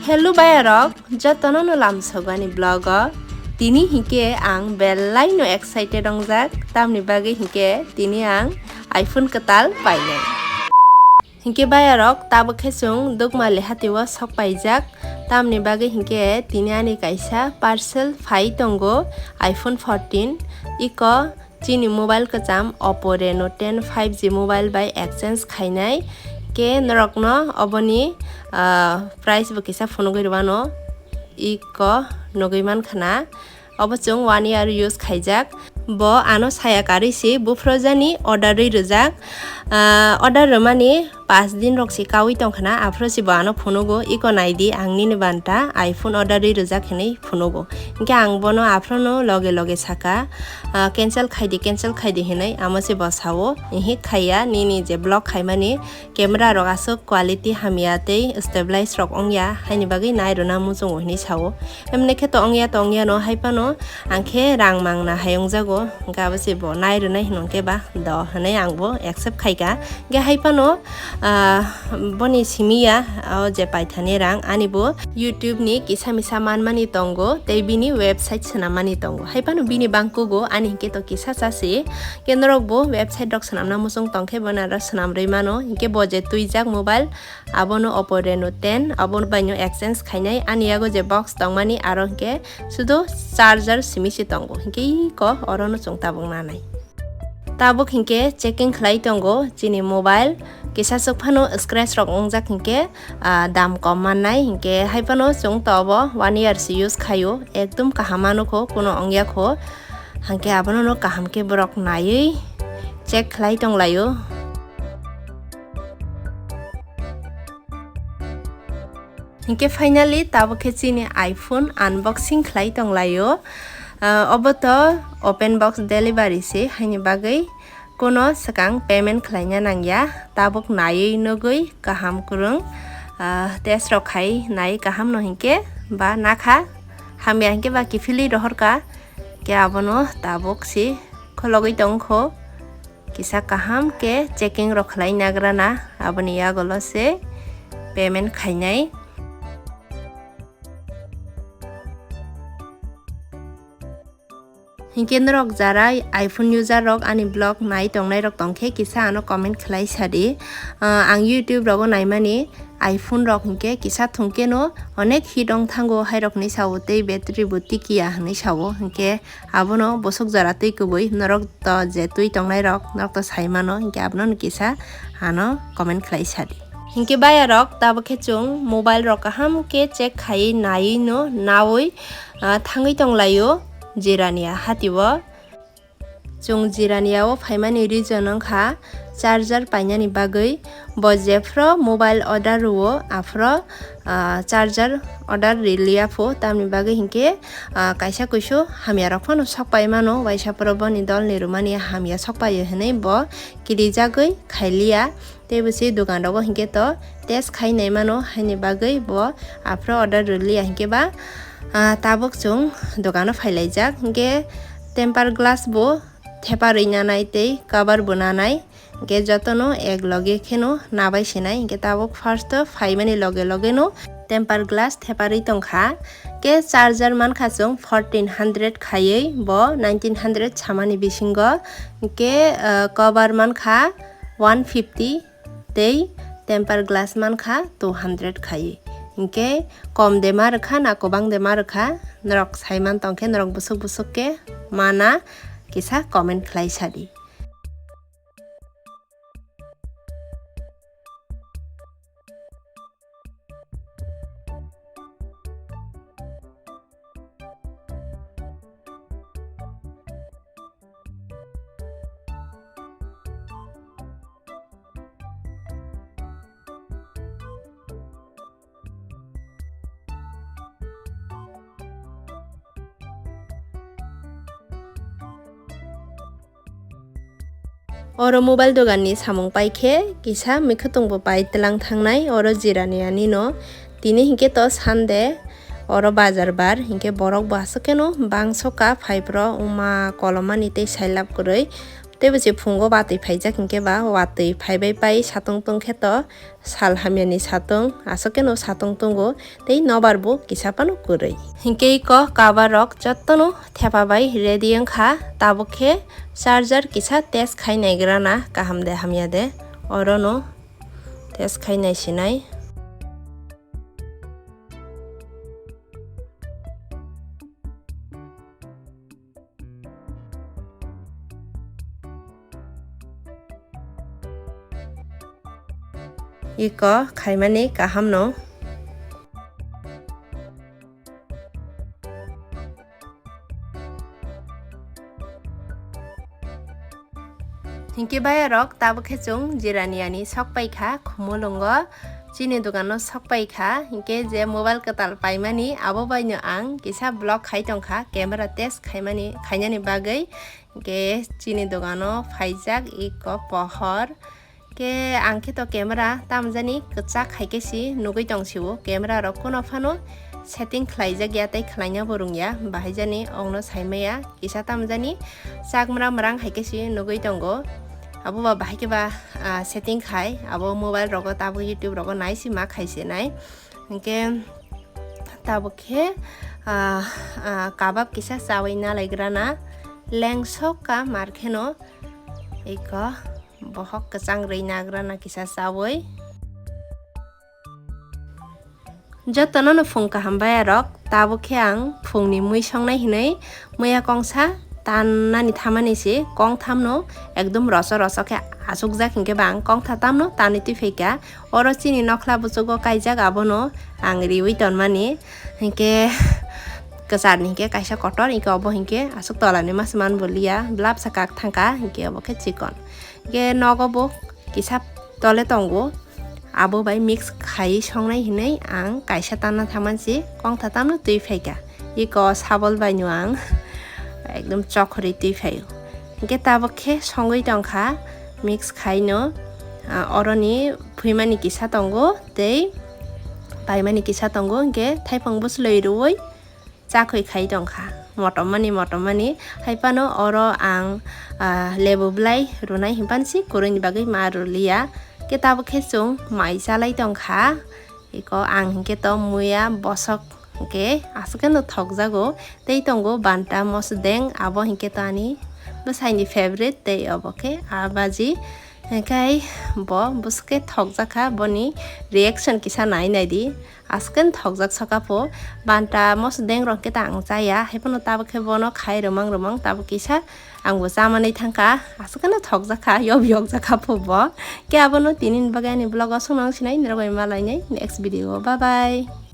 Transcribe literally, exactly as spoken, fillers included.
Hello bayarok, jotono no lamsogani vlog o. Tini hinkhe ang belai no excited ongjak, tamni bagwi hinkhe tini ang iPhone kwtal painai. Hinkhe bayarok, tabuk khe chwng Dukmali hatio sok paijak, tamni bagwi hinkhe tini ani kaisa parcel phai tongo, iPhone fourteen, iko chini mobile kwcham Oppo Reno ten five G mobile bai exchange khainai. Khe norokno oboni, ah, price bo kisa phunugwi rwano, iko nugwi mankha na. Obo chwng one year use khaijak. Bo ano saya karwi se buphro jani order rwi rwjak. Ah, order rwmani paanch din rok se kaui tongkha na, aphro se bo ano phunugo, "Iko naidi, ang nini banta iPhone order rwi rwjak," hinwi phunugo. Hinkhe ang bono aphrono loge loge saka, ah, "Cancel khaidi, cancel khaidi," hinwi, amo se bo sao, "Ihi khaiya, nini je vlog khaimani camera rok aswk quality hamya tei stabilize rok wngya, haini bagwi nai rwna muchungo," hinwi sao. Emne khe to wngya, to wngya no, hai phano ang khe rang mangna hai wngjago, hinkhe abo se bo nai rwnai hino khe ba do hinwi ang bo accept khaika. Hinkhe hai phano, ah, boni simi ya, o je paithani rang ani bo YouTube ni kisa misa manmani tongo tei bini website swnammani tongo. Hai phano bini bangkugo ani hinkhe to kisa cha se. Khe norok bo website rok swnamna muchung tongkhe bono aro swnamrwi mano. Hinkhe bo je twijak mobile, abono Oppo Reno ten, abo baino exchange khainai. Ani yago je box tongmani aro hinkhe sudo charger simi se tongo. Hinkhe iko orono chwng tabuk nanai. Tabuk hinkhe checking khlai tongo chini mobile. Kisa swk phano scratch rok wngjak hinkhe, ah, dam kom mannai. Hinkhe hai phano chwng to obo one year se use khaio. Ekdum kaham manukho, kuno wngya kho. Hinkhe abono no kaham khe borok naiwi check khlai tonglaio. Hinkhe finally tabuk khe chini iPhone unboxing khlai tonglaio. Ah, obo to open box delivery se, haini bagwi kono swkang payment khlaina nangya. Tabuk naiwi nugwi kaham kwrwng, ah, test rok khai nai kaham no hinkhe ba nakha, hamya hinkhe ba kiphilwi rohorka. Khe abono tabuk se khologwi tongkho. Kisa kaham khe checking rok khlai nagrana, aboni yagulo se payment khainai. Hinkhe norok jara iPhone user rok ani vlog nai tongnai rok tongkhe kisa ano comment khlai sadi. Ah, ang YouTube rogo naimani iPhone rok hinkhe kisa thungkhe no onek hit ong thango hai rokni sao tei battery bo tikiya hinwi sao. Hinkhe abono bosok jora twi kwbwi norok to je twi tongnai rok norok to sai mano, hinkhe abono no kisa ano comment khlai sadi. Hinkhe bayarok tabuk khe chwng mobile rok kaham khe check khaiwi naiwi no nawi, ah, thangwi tonglaio Jirania hatio. Chwng Jirania o phaimani reason wngkha charger painani bagwi. Bo jephru mobile order rwo aphru, ah, charger order riliya pho, tamni bagwi hinkhe, ah, kaisa kuisu hamya rok phano sok pai mano, waisa phuru boni dol ni rwmani hamya sok paio hinwi bo kirijagwi khailiya. Tei bo se dogan rogo hinkhe to test khai nai mano, haini bagwi bo aphru order riliya hinkhe ba, ah, tabuk chwng dogano phailaijak. Hinkhe temper glass bo thepa rwi nanai tei cover bo nanai. Hinkhe jotono ek loge kheno nabai sinai. Hinkhe tabuk first o phaimani loge loge no temper glass thepa rwi tongkha. Khe charger mankha chwng fourteen hundred khaiwi, bo nineteen hundred samani bisingo. Hinkhe, ah, cover mankha one fifty tei temper glass mankha two hundred khaiwi. Hinkhe kom de ma rwkha na kwbang de ma rwkha, norok saiman tongkhe norok bwswk bwswk khe mana kisa comment khlai sadi. Oro mobile dogan ni samung pai khe kisa mikhutung bo pai tlang thangnai oro Jirania ni no. Tini hinkhe to Sunday, oro bazar bar, hinkhe borok bo aswk kheno bangso ka phai phro wngma kolomani tei sailab kwrwi. Teibo se phungo watwi phaijak hinkhe ba watwi phaibai pai satung tungkhe to sal hamyani satung, aswk kheno satung tungo tei nobar bo kisa phano kwrwi. Hinkhe iko cover rok jottono thepa bai ready wngkha, tabuk khe charger kisa test khai naigrana kaham de hamya de, orono test khai naisinai. Iko khaimani kaham no. Hinkhe bayarok tabuk khe chwng jirani ani sok paikha Khumulwngo. Chini dogano sok paikha, hinkhe je mobile kwtal paimani abo baino ang kisa vlog khai tongkha camera test khaimani, khainani bagwi. Hinkhe chini dogano phaijak iko pohor. Khe ang khe to camera tamjani kwchak hai khe si nugwi tong sio, camera rok kuno phano setting khlaijak ya tei khlaina bo rwngya, bahai jani ongno saimaya kisa tamjani chak mrang mrang hai khe si nugwi tongo. Abo ba bahai khe ba, ah, setting khai abo mobile rogo tabuk YouTube rogo nai si ma khai se nai. Hinkhe tabuk khe, ah, ah, kabab kisa chawi nalaigrana lengsok ka mar kheno iko bohok kwchang rwi nagrana kisa chawi. Jotono no phung kaham bayarok, tabuk khe ang phungni mui songnai hinwi muya kongsa tannani thamani se kongthamno ekdom roso roso khe achukjak hinkhe ba ang kongtha tamno tanwi twi phaikha. Oro chini nokhla buchugo kaijak abono ang riwi tonmani hinkhe kwcharni hinkhe kaisa kotor hinkhe obo hinkhe aswk tolani masa man bo liya blap sa kak thangkha hinkhe obo khe chikon. Hinkhe nogo bo kisa tole tongo, abo bai mix khai songnai hinwi ang kaisa tanna thamansi kongtha tamno twi phaikha. Iko sabol baino ang ekdom chokhorwi twi phaio. Hinkhe tabuk khe songwi tongkha mix khaino, ah, oroni phuimani kisa tongo tei paimani kisa tongo, hinkhe thaipung bwchlwi rwui chakhwi khai tongkha. Motom mani, motom mani. Hai phano oro ang, ah, lebu belai rwnai hinphano se kwrwini bagwi ma rwliya. Khe tabuk khe chwng mai chalai tongkha. Iko ang hinkhe to muya bosok hinkhe aswk kheno thokjago. Tei tongo banta mosodeng, abo hinkhe to ani bwsaini favorite, tei obo khe a baji. Hinkhe bo bwswk khe thokjakha, boni reaction kisa nai nai di. Aswk khe thokjak sokha pho, banta mosodeng rok khe ta ang chaya, hai phano tabuk khe bono khai rwmang rwmang tabuk kisa ang bo chamanwi thangkha, aswk kheno thokjakha, yob yokjakha pho bo. Khe abono tini ni bagwi ani vlog o swngno wng sinai, nirok bai malainai next video o, bye bye.